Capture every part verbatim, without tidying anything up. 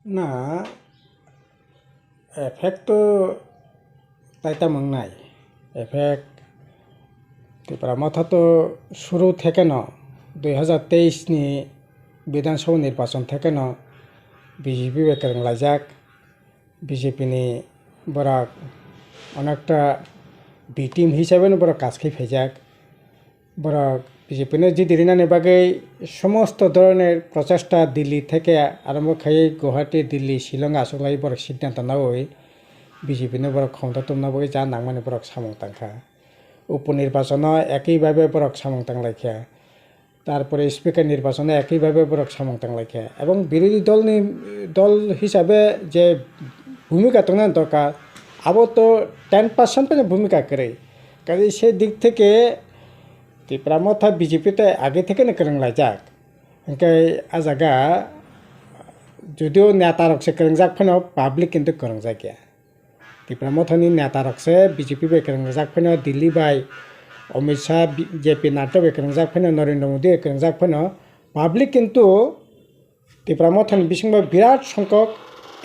Na, effect to taitam wngnai. Effect Tipra Motha to suru thekeno dui hazar teis ni Bidhan Sabha nirbachon thekeno B J P bai kwrwng laijak. B J P ni borok onekta B team hisabe no borok kaj khai phaijak. Borok B J P no jidi rinani bagwi somosto dhoroner prochesta Delhi theke arombo khai Guwahati, Delhi, Shillong achuklai borok siddhanto naui B J P no borok khomota tubuna bagwi ja nangmani borok samung tangkha. Upo nirbachono ekibhabe borok samung tanglaikha. Tarpore speaker nirbachono ekibhabe borok samung tanglaikha. Ebong birodhi dolni, dol hisabe je bhumika tongnani dorkar, abo to ten percent phano bhumika kwrwi. Kaje se dik theke Tipra Motha B J P tei age thekeno kwrwng laijak. Hwnkhe a jaga judio neta rok se kwrwngjak phano public kintu kwrwngjakya. Tipra Mothani neta rok se B J P bai kwrwngjak phano Delhi bai Amit Shah, B-, J P Nadda bai kwrwngjak phano Narendra Modi bai kwrwngjak phano public kintu Tipra Mothani bisingbo birat songkok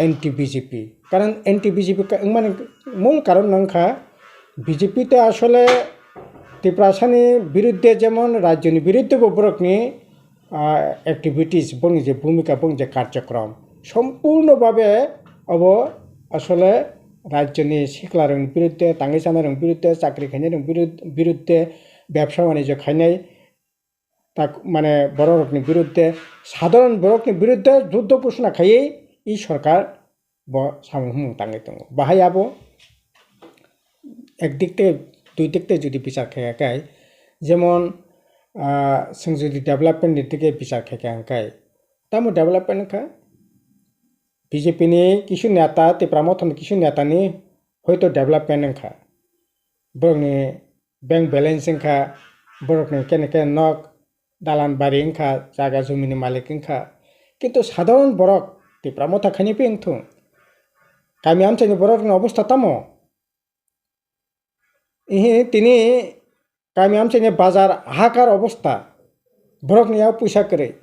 anti B J P. Karon anti B J P ka-, wngmani mul karon no wngkha B J P te asole Tiprasani biruddhe jemon rajyoni biruddhe bo borokni, ah, activities, bongni je bhumika, bongni je karjokrom sompurno bhabe obo asole rajyoni siklarokni biruddhe, tangwi chanarokni biruddhe, chakri khainai rokni birud-, biruddhe, bebsa banijyo khainai tak, mane borok rokni biruddhe, sadharon borokni biruddhe juddho ghosona khaiwi i sorkar bo samung humung tangwi tongo. Bahai abo ek dik te, dui dik te jodi bichar khaikha khe, jemon, ah, chwng jodi development ni dige bichar khaikha hwnkhe, tamo development wngkha? B J P ni kisu neta, Tipra Mothani kisu neta ni hoito development wngkha. Borokni bank balance wngkha, borokni kene kene nok, dalan bari wngkha, jaga jumini malik wngkha. Kintu sadharon borok Tipra Motha khaini pi wngthung. Kami amchaini borokni obostha tamo? Ihi tini kami amchaini bazar hakar obostha. Borokni yak puisa kwrwi.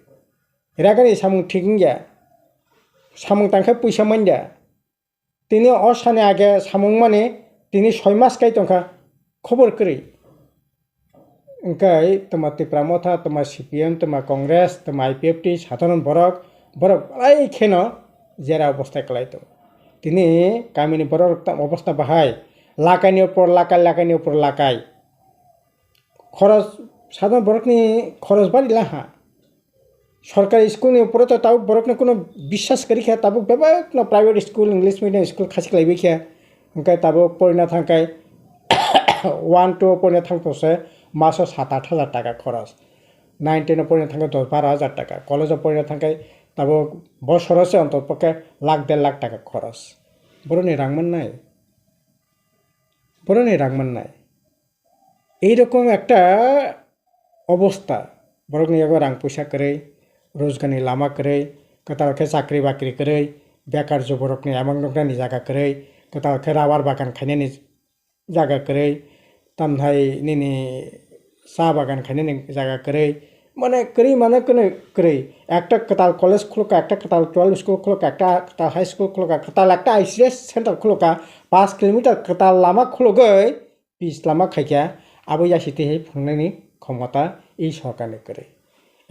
Ragani samung thik wngya. Samung tangkhe puisa manya. Tini o sani age samung mani tini soi mas kai tongkha, khobor kwrwi. Hwnkhe toma Tipra Motha, toma C P M, toma Congress, toma I P F T, sadharon borok, borok belai kheno jera obostha kwlai tongo. Tini kamini borok rok tamo obostha bahai, lakaini upor lakai, lakaini upor lakai. Khoros, sadharon borokni khoros bari laha. Sorkari school ni upore to tabuk borokno kuno biswas kwrwi kha, tabuk bebakno private school, English medium school khasi khlaiwi kha. Hwnkhe tabuk porina thangkhai one two porina thangtose maso sat aat hajar taka khoros. Nine ten o porina thangkhai dos baro hajar taka. College o porina thangkhai tabuk bosoro se onto pokhe lakh der lakh taka khoros. Boroni rang mannai? Boroni rang mannai? Ei rokom ekta obostha, borokni yago rang puisa kwrwi, rojgarni lama kwrwi, kwtal khe chakri bakri kwrwi, bekar juborokni emang nuknani jaga kwrwi, kwtal khe rabar bagan khainani jaga kwrwi, tamthai nini cha bagan khainani jaga kwrwi, mane kwrwi mane kwno kwrwi. Ekta kwtal college khulukha, ekta kwtal twelve school khulukha, ekta kwtal high school khulukha, kwtal ekta I C S center khulukha, paanch kilometer kwtal lama khulugwi, pis lama khaikha, abo yasi twi hai phunuknani khomota i sorkarni kwrwi.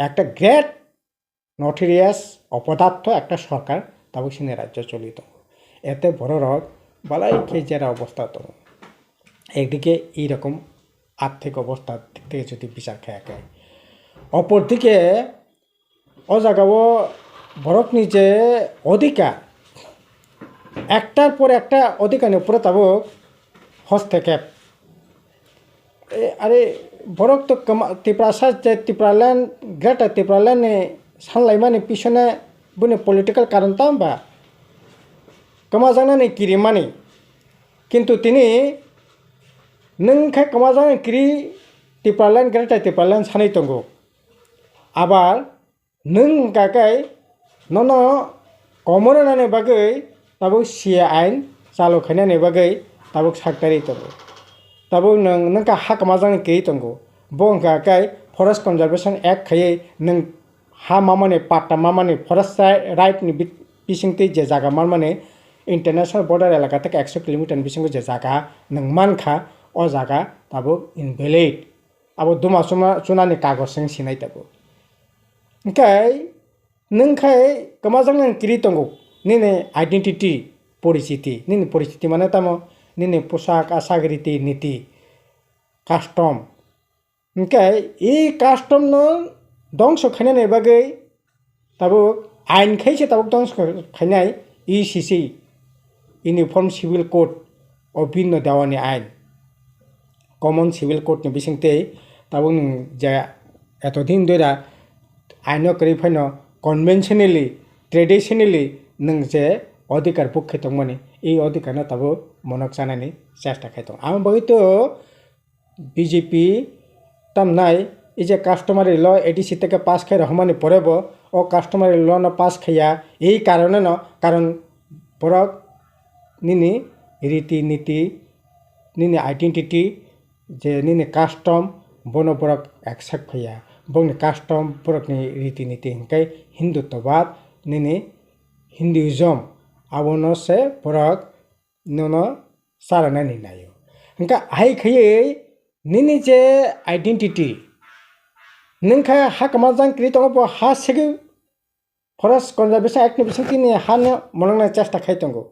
Ekta great notorious opodatho ekta sorkar tabuk chini rajyo choli tongo. Ete bororok belai khe jera obostha tongo. Ekdike ei rokom arthik obostha dik theke jodi bichar khaikhe. Opor dike o jagao borokni je odhikar, ektar por ekta odhikarni upore tabuk hostekep. E, are borok to kwma-, Tiprasa je Tipraland, Greater Tipraland ni sanlaimani pisone boni political karon tamo ba? Kwmajaknani kirimani. Kintu tini nwng khe kwmajaknani kiri Tipraland, Greater Tipraland sanwi tongo. Abar nwng hwnkha khe nono komornani bagwi tabuk C A ain chalu khainani bagwi tabuk saktarwi tongo. Tabuk nwng, nwng kha ha kwmajaknani kwrwi tongo. Bo hwnkha khe Forest Conservation Act khaiwi nwng ha mamani, patta mamani, forest ri-, right ni bit-, bisingtwi je jaga manmani international border elaka theke ekso kilometer ni bisingo je jaga nwng mankha, o jaga tabuk invalid. Abo duma chuma chunani kagoj se wng sinai tabuk. Hwnkhe nwng khai kwmajaknani kwrwi tongo nini identity, porichiti. Nini porichiti mane tamo nini poshak, ashak, riti niti, custom. Hwnkhe e custom no dongso khainani bagwi tabuk ain khai se tabuk dongso khainai E C C, Uniform Civil Code o bini dewani ain. Common Civil Code ni bisingtwi tabuk nwng je etodin doira aino kwrwi phaino conventionally, traditionally nwng je odhikar buk khai tongmani, e odhikar no tabuk monok chanani chesta khai tongo. Aboni bagwi to B J P tamnai, e je customary law A D C theke pass khai rohormani pore bo o customary law no pass khaiya, ei karone no, karon borok nini riti niti, nini identity, je nini custom, bono borok accept khaiya. Bongni custom, borokni riti niti hwnkhe Hinduttabad, nini Hinduism, abono se borok nono charanani naio. Hwnkhe ahai khaiwi nini je identity, nwng khe ha kwmajang kwrwi tongo bo ha segwi Forest Conservation Act ni bisingtwi nini hano monoknai chesta khai tongo.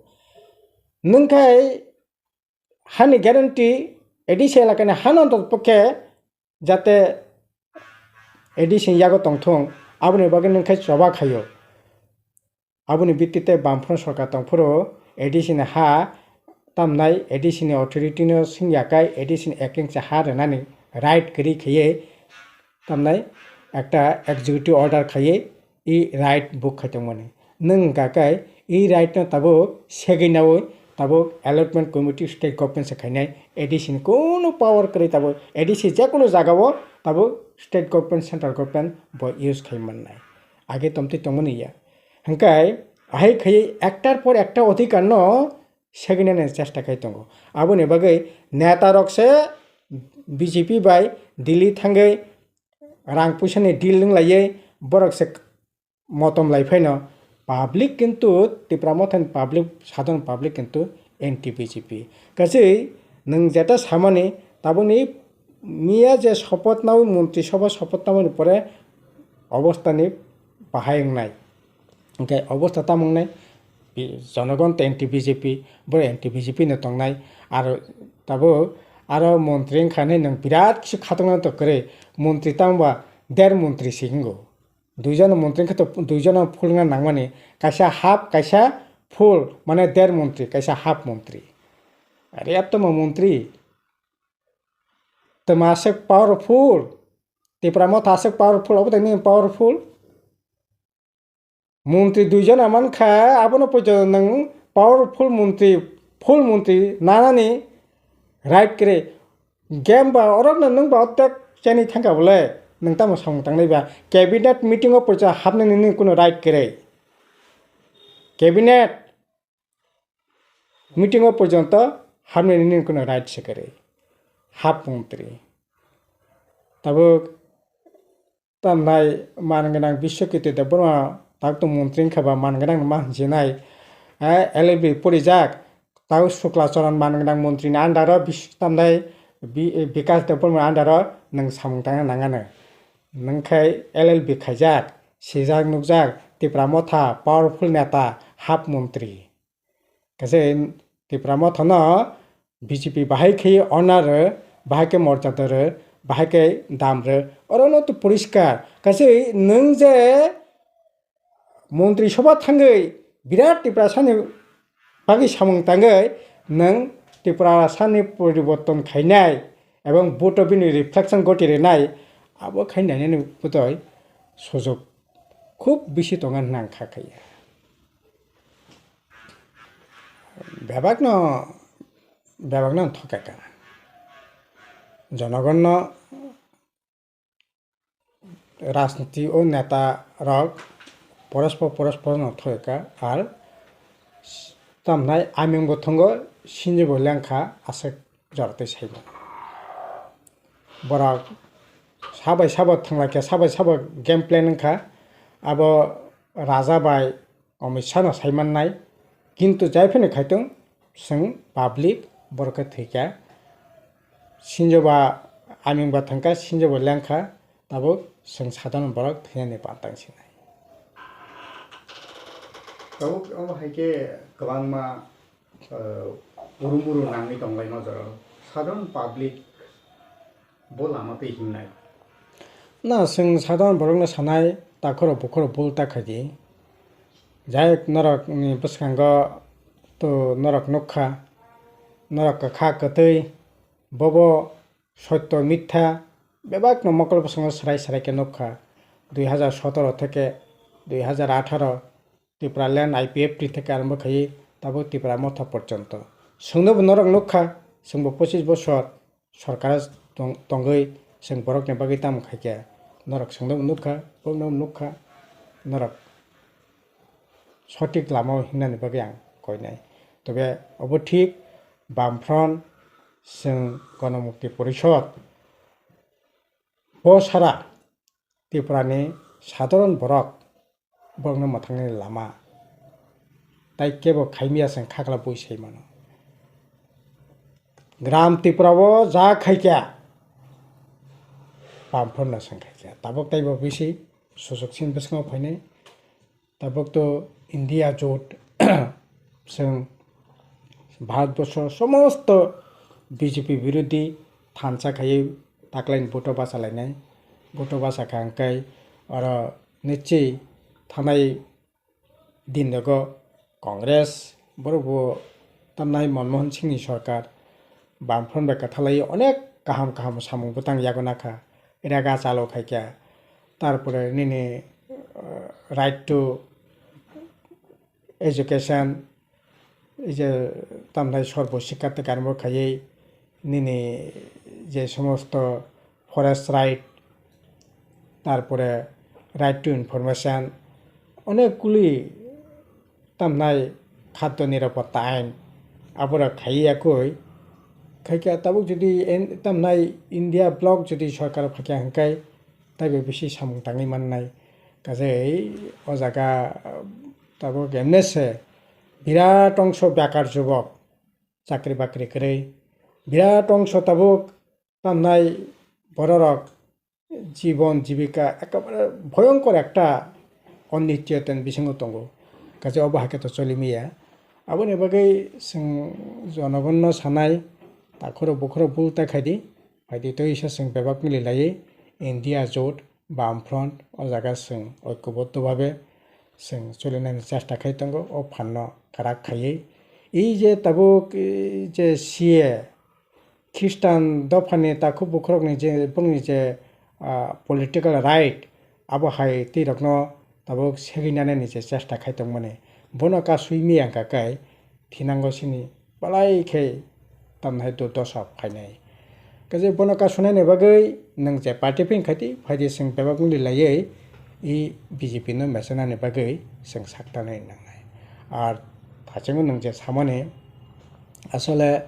Nwng khe hani guarantee A D C elakani hano wngtong pokhe jate A D C ni yago tongthung, aboni bagwi nwng khe choba khaio. Aboni bitti tei Bamfront sorkar tongphuru A D C ni ha tamnai, A D C ni authority no swngya kai A D C ni ekeng cha ha rwnani right kwrwi khaiwi tamnai ekta executive order khaiwi e right book khai tongmani. Nwng hwnkha khe e right no tabuk segwi naui tabuk allotment committee state government se khainai, A D C ni kunu power kwrwi tabuk A D C jekunu jagao tabuk state government, central government bo use khai mannai. Age tomtwi tongmani ya. Hwnkhe ahai khaiwi ektar por ekta odhikar no seginani chesta khai tongo. Aboni bagwi neta rok se B J P bai Delhi thangwi rang puisa ni deal wng laiwi borok se motom lai phaino public kintu Tipra Motha ni public, sadharon public kintu anti B J P. Kachi nwng jeta samani tabukni miya je sopoth naui montri sabha sopoth naui pore obostha ni bahai wngnai. Hwnkhe obostha tamo wngnai, bi-, jonogon to anti B J P, borok anti B J P no tongnai. Aro tabuk aro montri wngkha hinwi nwng birat kisa khatungna to kwrwi. Montri tamo ba der montri se wngo. Duijon montri wngkha to duijon full wngna nangmani. Kaisa half, kaisa full, mane der montri, kaisa half montri. Are tamo montri. Tamo aswk powerful. Tipra Motha aswk powerful, obo tei nini powerful. Montri duijon mankha, abono poito nwng powerful montri, full montri nanani right kwrwi. Game ba orokno nwng ba otek cheni thangkha bole, nwng tamo samung tangnai ba? Cabinet meeting o poito hapnani nini kuno right kwrwi. Cabinet meeting o porjonto hapnani nini kuno right se kwrwi. Half montri. Tabuk tamnai man gwnang Biswakirti Debbarma, tabuk to montri wngkha ba man gwnang ma hinjinai. Eh, L L B porijak, tabuk Sukla Charan man gwnang montri ni under o bis-, tamnai Bi-, Bikas Debbarma under o nwng samung tangna nangano. Nwng khai L L B khaijak, sijak nukjak, Tipra Motha, powerful neta, half montri. Kaisa Tipra Motha no B J P bahai khe honor rw, bahai khe morjada rw, bahai khe dam rw, oro no to poriskar. Kaisa nwng je montri sabha thangwi birat Tiprasani bagwi samung tangwi nwng Tiprasani poriborton khainai ebong vote o bini reflection goti rwnai, abo khainai nini bwtwi sujok khub bisi tongo hinwi ang kha khaiya. Bebakno, bebakno thokeka. Jonogonno rajniti o neta rok porospor porospor no thokeka, ar tamnai aming bo thongo, sinjo bo lengkha, aswk jora tei saibo. Borok sabai sabo thanglaikha, sabai sabo game plan wngkha. Abo raja bai Amit Shah no sai mannai, kintu jai phano khai tong, chwng public borok khe thwikha, sinjoba aming ba thangkha, sinjoba lengkha, tabuk chwng sadharon borok thwinani pantang sinai. Tabuk omo hai khe kwbangma, eh, uru muru nangwi tonglaima jorao. Sadharon public bo lama twi himnai. Na, chwng sadharon borokno sanai, takhoro bukhoro bul ta khaidi. Jai norokni bwskango to norok nukha, norok kwkha kwtwi, bobo sotto mitha bebakno mokol bwskango swrai swrai khe nukha. Dui hazar sotoro theke dui hazar atharo Tipraland I P F T theke arombo khaiwi tabuk Tipra Motha porjonto. Chwngnobo norok nukha, chwngbo pochis bosor sorkar tong-, tongwi chwng borokni bagwi tamo khaikha. Norok chwngnobo nukha, boroknobo nukha, norok sothik lamao hingnani bagwi ang koinai. Tobe obo thik, Bamfront, chwng Ganamukti Porishod, bo sara Tripurani sadharon borok, borokno mwthangni lama tai kebo khaimya chwng khakla bui sai mano. Gram Tripura o ja khaikha, Bamfront no chwng khaikha. Tabuk taibo bisi sujuk sini bwskango phainai. Tabuk to India jot chwng Bharatborsho somosto B J P birodhi thansa khaiwi taklaini vote o bachalainai. Vote o bachakha hwnkhe oro nichwi thanai din rogo Congress borok bo tamnai Manmohan Singh ni sorkar Bamfront bai kwthalai onek kaham kaham samung bwtang yago nakha, rega chalo khaikha, tarpore nini, eh, right to education, ei je tamnai sorbo sikha te karmo khaiwi nini je somosto forest right, tarpore right to information, onek kuli tamnai khaddo nirapotta ain, aborok khaiwi yakui khaikha. Tabuk jodi en-, tamnai India bloc jodi sorkar phaikha hwnkhe taibo bisi samung tangwi mannai. Kajei o jaga, ah, tabuk emne se birat ongso bekar jubok, chakri bakri kwrwi, birat ongso tabuk tamnai bororok jibon jibika ekebare bhoyonkor ekta onnichchoyotani bisingo tongo. Kaisa obo hai khe to choli maya. Aboni bagwi chwng jonogonno sanai, takhoro bukhoro bul ta khaidi, phaidi twisa chwng bebak mili laiwi India jot, Bamfront, o jaga chwng oikoboddo bhabe chwng cholinani chesta khai tongo, o phanno kwrak khaiwi. Ei je tabuk, ei je C A, Khristan dophani takhuk bukhurokni je, bongni je, ah, political right, abo hai twi rokno tabuk segwi nanani je chesta khai tongmani. Bono kasui miyang kha khe thinango sini balai khe tamnai durdosa phainai. Kaje bono kasunani bagwi nwng je party phin khaidi, phaidi chwng bebak mili laiwi i B J P no mesenani bagwi chwng saktanai nangnai. Ar thachingo nwng je samani, asole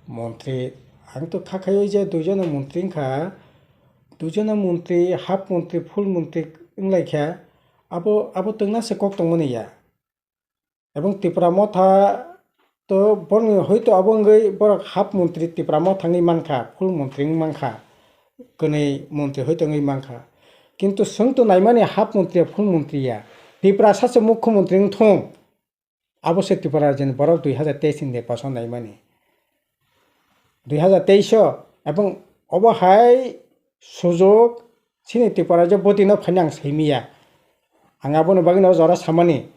montri, ang to kha khaio je duijono montri wngkha, duijono montri, half montri, full montri wnglaikha, abo, abo twngna se kok tongmani ya. Ebong Tipra Motha to borokni hoito abo wngwi borok half montri Tipra Motha wngwi mankha, full montri wngwi mankha, kwnwi montri hoito wngwi mankha. Kintu chwng to naimani half montri ya, full montri ya. Tiprasa se mukhyamantri wngthung. Abo se Tripura rajyoni borok dui hazar teis ni nirbason naimani. Dui hazar teis o, ebong obo hai sujok chini Tripura rajyo bwtwi no phaina ang simi ya. Ang aboni bagwi no jora samani.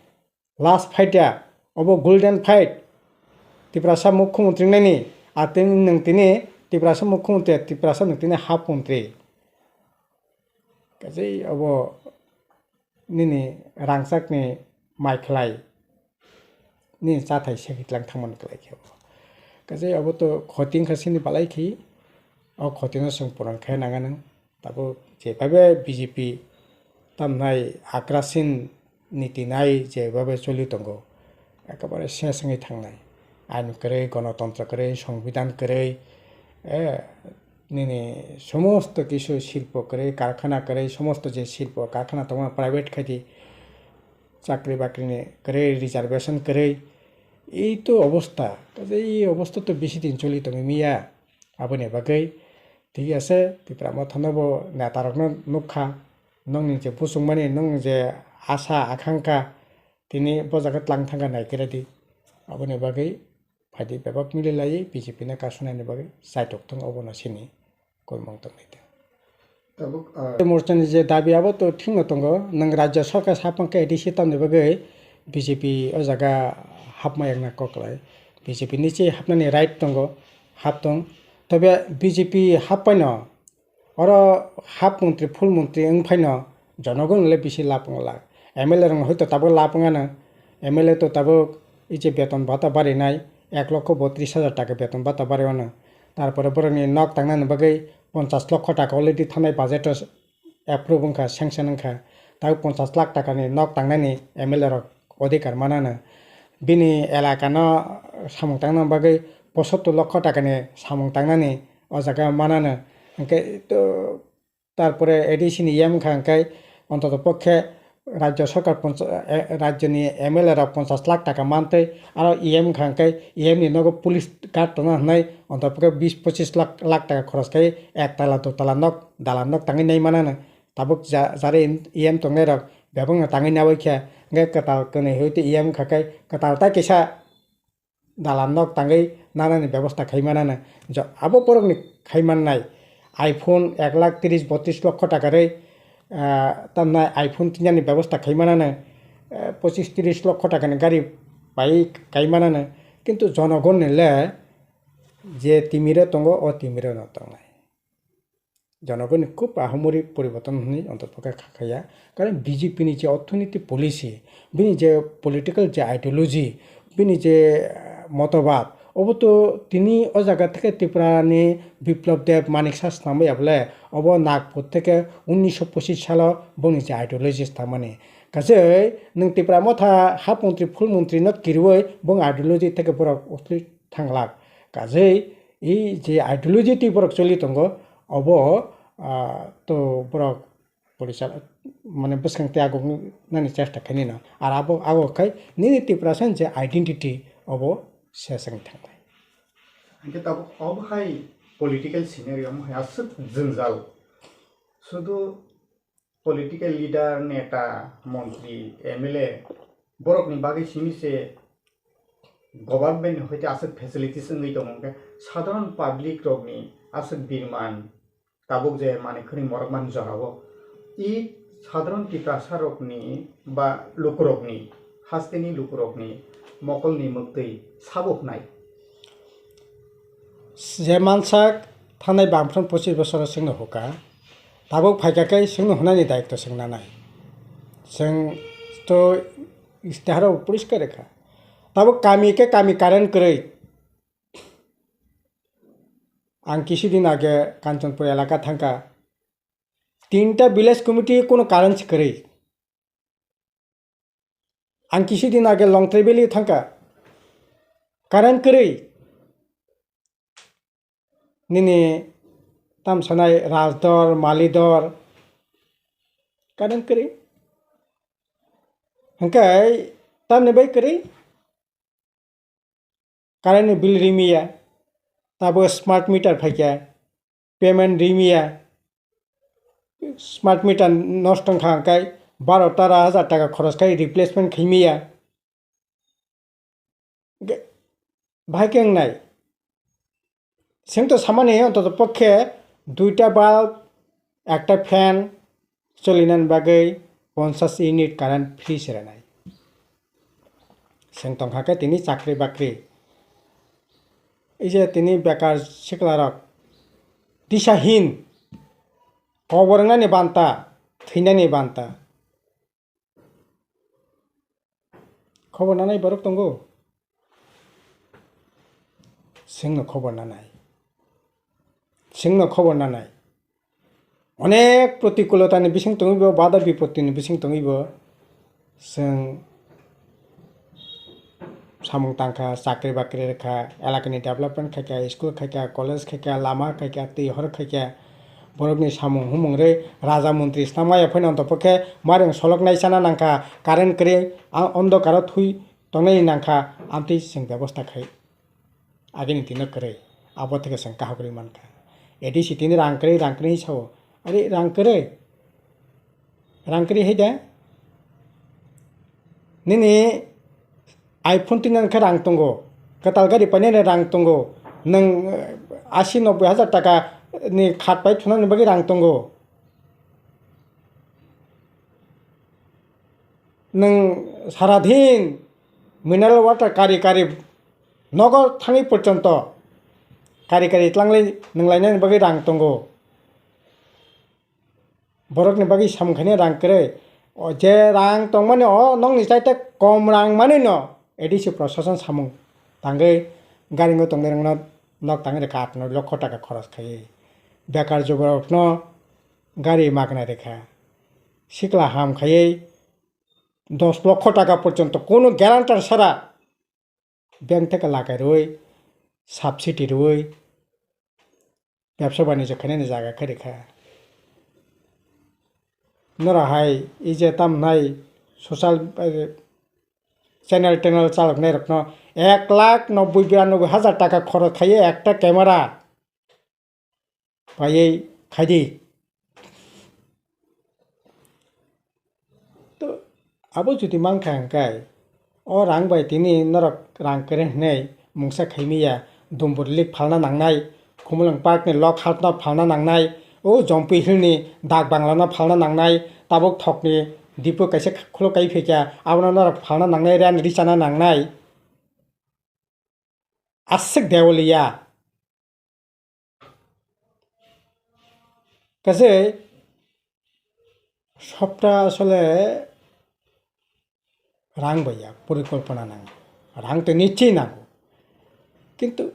Last fight ya, obo golden fight. Tiprasa mukhyamantri wngnani, a tini nwng tini Tiprasa mukhyamantri, Tiprasa nwng tini half montri. Kaje obo nini rangchakni mai khlai, nini chathai segwi tlang thangmani kwlai khe obo. Kaje obo to khoti wngkha chini balai khi, o khoti no chwng puron khe nang anw. Tabuk je bhabe B J P tamnai akrasin niti nai je bhabe choli tongo, ekebare ses wngwi thangnai. Ain kwrwi, gonotontro kwrwi, songbidan kwrwi, eh, nini somosto kisu silpo kwrwi, karkhana kwrwi, somosto je silpo karkhana tongo private khaidi, chakri bakri ni kwrwi, reservation kwrwi. Ei to obostha, kaisa ei obostha to bisi din choli tongwi miya. Aboni bagwi thik ase, Tipra Motha no bo neta rok no nukha, nokni je buchung mani, nokni je asa akhankha, tini bo jaga tlang thangkha nai khe redi. Aboni bagwi phaidi bebak mili laiwi B J P no kasunani bagwi chaitok thung, obono sini kolmang tongwi tong. Tabuk, ah, Morchani je dabi abo to thikno tongo, nwng Rajya Sarkar saphang khe A D C tamni bagwi B J P o jaga hapma yakna kok lai. B J P ni se hapnani right tongo, hap tong. Tobe B J P hap paino, oro half montri, full montri wng phaino jonogon le bisi lapung lak. M L A rok hoito tabuk lapung ano, M L A to tabuk ije beton bata barinai ek lokho botris hajar taka beton bata bari ano. Tarpore borokni nok tangnani bagwi ponchas lokho taka already thanai budget o approve wngkha, sanction wngkha. Tabuk ponchas lakh takani nok tangnani M L A rok odhikar manano. Bini elakano samung tangna bagwi posottor lokho takani samung tangnani o jaga manano. Hwnkhe to, tarpore A D C ni E M wngkha hwnkhe ontoto pokhe Rajya Sarkar poncha-, eh, rajyoni M L A rok ponchas lakh taka mantwi, aro E M wngkha hwnkhe E M ni nogo police guard tongna hwnwi ontoto pokhe bis pochis lakh, lakh taka khoros khai ek tala, do tala nok, dalan nok tangwi nai manano. Tabuk ja-, jare E M tongnai rok bebakno tangwi nawi khe, hwnkhe kwtal kwnwi hwite E M wngkha khe kwtal tai kisa dalan nok tangwi nanani bebosta khai manano. Jo-, abo borokni khai mannai iPhone ek lakh tris botris lokho taka rwi, ah, tamnai iPhone tinjani bebosta khai manano, eh, pochis tris lokho takani gari bai kai manano. Kintu jonogonni le je timire tongo, o timire no tongnai. Jonogoni khub ahumori poriborton hwnwi ontoto khe kha khaya. Karon B J P ni je orthonoiti policy, bini je political je ideology, bini je, ah, motobad, obo to tini o jaga theke Tripura ni Biplab Deb, Manik Saha swnamwi abole, obo Nagpur theke unnisho pochis salo bongni je ideology swnamani. Kajei nwng Tripura Motha half montri, full montri no kiriwi bong ideology theke borok uthlwi thanglak. Kajei, i je ideology twi borok choli tongo, obo, ah, to borok porisa-, mane bwskang tei aguk nani chesta khainino. Ar abo, abo khai nini Tiprasa je identity obo sesang thangnai. Hingke tabuk obo hai political scenario omo hai aswk jwngjal. Sudu political leader, neta, montri, M L A, borokni bagwi simi se government ni hoite aswk facilities wngwi tongo, hwnkhe sadharan public rokni aswk birman tabuk je manwi khwnwi morok man jorao i sadharan Tiprasa rokni ba lukurokni, hasteni lukurokni mokolni mwktwi sabo hwnai. Je mansak thanai bamphran pochis bosoro chwngno huka, tabuk phaikha khe chwngno hunani daitw chwng nanai. Chwng to istiharo poriskar rwkha. Tabuk kami khe kami current kwrwi. Ang kisudin age Kanchanpur elaka thangkha. Tinta village committee kono current kwrwi. Ang kisudin age Longtrai Valley thangkha. Current kwrwi. Nini tam sanai Rajdor, Malidor. Current kwrwi. Hingke tamni bai kwrwi. Current ni bill rimiya, tabo smart meter phaikya, payment rimiya, smart meter nosto wngkha hwnkhe baro tara hajar taka khoros khai replacement khaimiya. Ge-, bahai khe wngnai. Chwng to samani ontoto pokhe duita bulb, ekta fan, cholinani bagwi ponchas unit current free se rwnai. Chwng tongkha khe tini chakri bakri. Ei je tini bekar siklarok disahin, kobor wngnani banta, thwinani banta. Khobor nanai borok tongo? Chwngno khobor nanai. Chwngno khobor nanai. Onek protikulotani bising tongwi bo, bada bipottini bising tongwi bo, chwng samung tangkha, chakri bakri rwkha, elakani development khaikha, school khaikha, college khaikha, lama khaikha, twi hor khaikha, Borokni samung humung rwi raja montri snam maya phano ontopokhe mareng soloknai chana nangkha, current kwrwi a-, ondokaro thwi tongnai nangkha, amtwi chwng bebosta khai agini dino kwrwi, abo theke chwng kaham kwrwi mankha. A D C tini rang kwrwi, rang kwrwi sao, are rang kwrwi, rang kwrwi hai de? Nini iPhone tinani khe rang tongo, kwtal gari painani rang tongo, nwng, eh, asi nobboi hajar taka ni khat pai thunani bagwi rang tongo. Nwng saradin mineral water kari kari nogo thangwi porjonto kari kari tlanglai nwnglainani bagwi rang tongo. Borokni bagwi samung khainai rang kwrwi. O je rang tongmani o nokni chaita kom rang manwino A D C prosason samung tangwi garingo tongnairokno nok tangwi rwkha aat noi lokho taka khoros khaiwi. Bekar juborokno gari magna rwkha. Sikla ham khaiwi dos lokho taka porjonto kunu guarantor sara bank theke lakai rwui, subsidy rwui, bebsa banijyo khainani jaga khe rikha. Norok hai ije tamnai social, eh, channel tenel chaloknai rokno ek lakh nobboi biranoboi hajar taka khorok khaiwi ekta camera paiwi khaidi. To, abo jodi mankha hwnkhe, o rang bai tini norok rang kwrwi hwnwi mungsa khaimaya, Dumbur Lake phalna nangnai, Khumulwng Park ni Lockhart no phalna nangnai, o Jompi Hill ni Dak Bangla no phalna nangnai, tabuk thokni Dipo kaisa khuluk kai phaikha, abono norok phalna nangnai, rang richana nangnai. Aswk dewaliya. Kaise sopta asole rang bai ya, porikolpona nango. Rang to nichoi nango. Kintu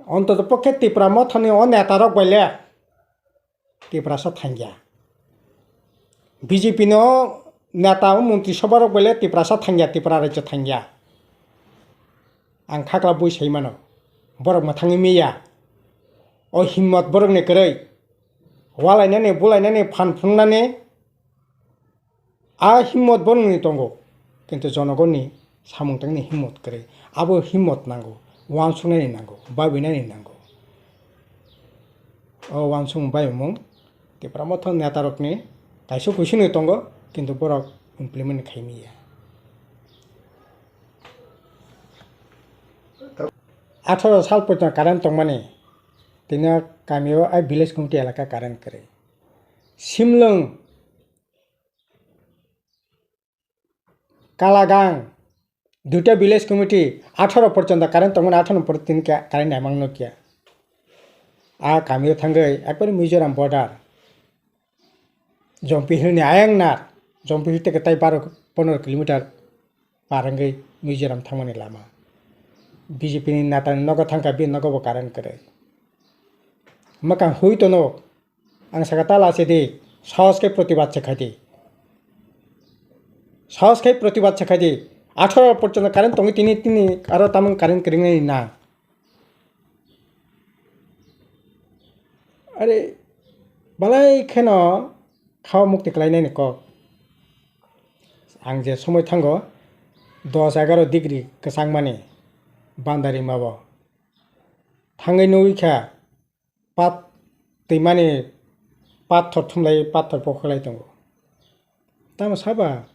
ontoto pokhe Tipra Mothani o neta rok bai le Tiprasa thangya. B J P no neta o montri sobha rok bai le Tiprasa thangya, Tipra rajyo thangya. Ang khakla bui sai mano. Borok mwthangwi miya. O himmot borokni kwrwi. Walainani, bulainani, phan phunuknani a himmot borokni tongo. Kintu jonogonni samung tangni himmot kwrwi. Abo himmot nango. Wansuknani nango. Babinani nango. O wansukmung baibumung Tipra Motha netarokni kaisa kuisino tongo, kintu borok implement khaimiya. Atharo sal porjonto current tongmani, tini o kamio ai village committee elaka current kwrwi. Simlwng, Kalagang, duita village committee, atharo porjonto current tongmani, atharo por tini khe current naimang nukya. A kamio thangwi ekbari Mizoram border. Jompi Hill ni ayang nar, Jompi Hill teke tai baro pondro kilometer par wngwi Mizoram thangmani lama. B J P ni neta ni nogo thangkha, bini nogo bo current kwrwi. Mwkang hui tono, ang saka ta lachidi, sahos khe protibad se khaidi. Sahos khe protibad se khaidi. Atharo porjonto current tongwi tini, tini aro tamung current kwrwngni na. Are, balai kheno khao mukti khlainani kok. Ang je somoi thango, dos egaro degree kwchangmani bandari mabo. Thangwi nugwi kha, pat twimani pathor thumlai, pathor pokhlai tongo. Tamo saba?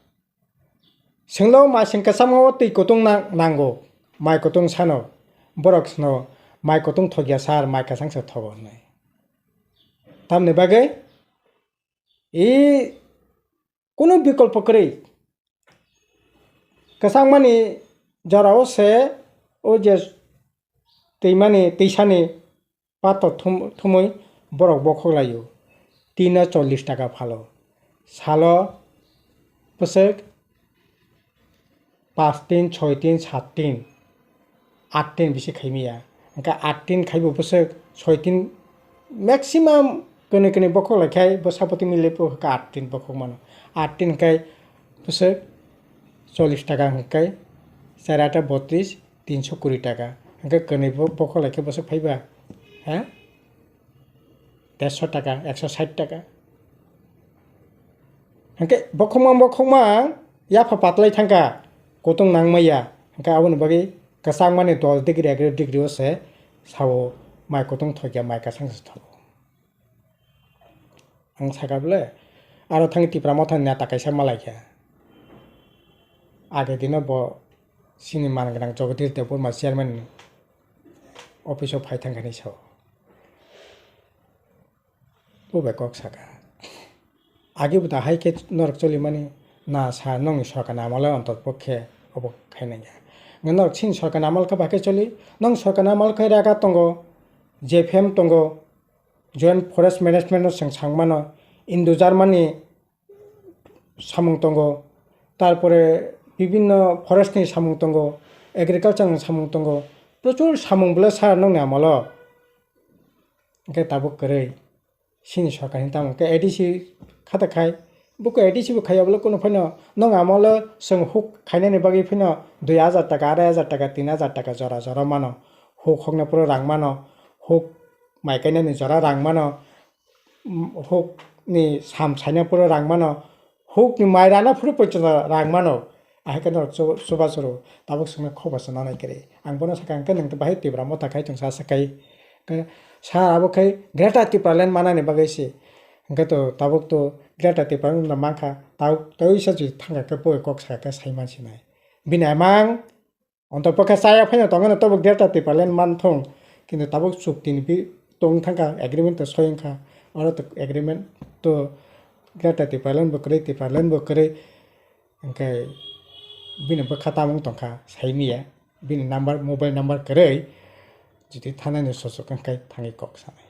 Senglo masing kwchangma o twi kutung nang-, nango, mai kutung sano. Borok sano, mai kutung thokya sir, mai kwchang se thogo hwnwi. Tamni bagwi, i kunu bikolpo kwrwi. Kwchangmani jorao se o je twimani, twisani pathor thum-, thumwi borok bokhok laio. Tino chollish taka phalo. Salo bwswk paanch tin, choi tin, saat tin, aat tin bisi khaimaya. Hwnkhe aat tin khaibo bwswk soi tin maximum kwnwi kwnwi bokhok laikhai bwsa poti mile bo hwnkhe aat tin bokhok mano. Aat tin hwnkhe bwswk chollish taka hwnkhe char aata bottrish, tinso kuri taka. Hwnkhe kwnwi bo-, bokhok laikhe bwswk phaiba? Ha? Dersho taka, ekso sait taka. Hwnkhe bokhokma bokhokma yapha patlai thangkha, kutung nangmaya. Hwnkhe aboni bagwi kwchangmani dos degree, egaro degree o se sao mai kutung thokya, mai kwchang se thok. Ang sakha bole, aro thang Tipra Motha ni neta kaisa malaikha. Age dino bo chini man gwnang Jagadish Debbarma chairman office o phai thangkha hinwi sao. Bo bai kok sakha. Age bo da hai khe norok cholimani na sa nongni sorkar ni amolo ontotpokhe obo khainai ya. Norok chini sorkar ni amol khe bai khe choli, nong sorkar ni amol khe raga tongo, J F M tongo, Joint Forest Management no chwng sang mano, Indo Germany samung tongo, tarpore bibinno forest ni samung tongo, agriculture ni samung tongo, prochur samung bwle sir nongni amolo. Hwnkhe tabuk kwrwi chini sorkar ni tamo khe A D C khata khai, buko A D C bo khaiya bwle kunu phano nong amolo chwng huk khainani bagwi phano dui hajar taka, arai hajar taka, tin hajar taka jora jora mano, huk hokna phuru rang mano, huk mai kainani jora rang mano, huk ni sam saina phuru rang mano, huk ni mai rana phuru poito rang mano. Ahai khe norok chu-, chubachu rw tabuk chwngno kok basa nanai kwrwi. Ang bono sakha, hwnkhe nwng bahai Tipra Motha khai chwng sa sakai. Hwnkhe sa abo khai Greater Tipraland manani bagwi se. Hwnkhe to tabuk to Greater Tipraland wngna mankha. Tabuk tei sa jwi thangkha khe bo kok sakha khe sai mansinai. Bini amang Ontopokhe chaya phano tongmano tabuk Greater Tipraland manthung, kintu tabuk chukti ni bi tong thangkha, agreement to soi wngkha, oro to agreement to Greater Tipraland bo kwrwi, Tipraland bo kwrwi, hwnkhe bini bwkha tamung tongkha, saimiya, bini number, mobile number kwrwi, jiti thanani sochok wngkhe thangwi kok sanai.